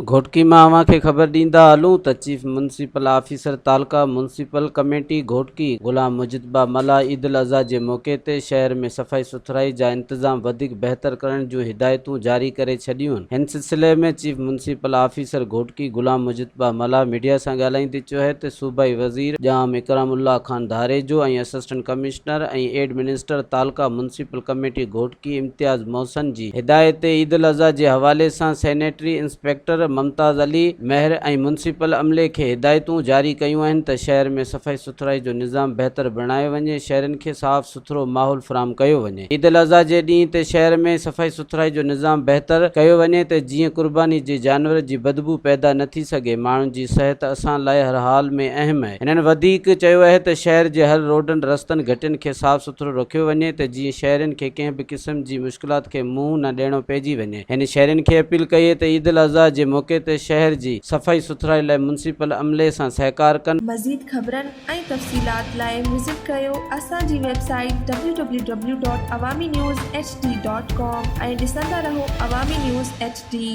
گهوٽڪي مان اوهان کي خبر ڏيندا هلون ته چيف ميونسپل آفيسر تعلقه ميونسپل ڪميٽي گهوٽڪي غلام مجتبيٰ ملاح عيد الاضحيٰ جي موقعي تي شهر ۾ صفائي سٿرائي جا انتظام وڌيڪ بهتر ڪرڻ جون هدايتون جاري ڪري ڇڏيون هن سلسلي ۾ chief municipal officer Ghotki Ghulam Mujtaba Mallah media سان ڳالهائيندي چيو ته صوبائي وزير Jam Ikram Ullah Khan Dharejo ۽ assistant commissioner ۽ administrator taluka municipal committee Ghotki Imtiaz Mohsin جي هدايت تي عيد الاضحيٰ جي حوالي سان sanitary inspector Mumtaz Ali Mehar ۽ municipal عملي کي هدايتون جاري ڪيون آهن ته شهر ۾ صفائي سٿرائي جو نظام بهتر بڻايو وڃي، شهرين کي صاف سٿرو ماحول فراهم ڪيو وڃي. عيد الاضحيٰ جي ڏينهن تي شهر ۾ صفائي سٿرائي جو نظام بهتر ڪيو وڃي ته جيئن قرباني جي جانور جي بدبو پيدا نه ٿي سگهي، ماڻهن جي صحت اسان لاء هر حال ۾ اهم آهي. هنن وڌيڪ چيو اهي ته شهر جي هر روڊن، رستن، گهٽين کي صاف سٿرو رکيو وڃي ته جيئن شهرين کي ڪنهن به قسم جي مشڪلات کي منهن نه ڏيڻو پئجي وڃي. هن شهرين کي اپيل ڪئي ته عيد الاضحيٰ جي موقعي تي شهر جي صفائي سٿرائي لاء ميونسپل عملي سان سهڪار ڪن. مزيد خبرن ۽ تفصيلات لاء وزٽ ڪريو اسان جي website W W W dot Awami news H D dot com ۽ ڏسندا رهو عوامي نيوز ايڇ ڊي.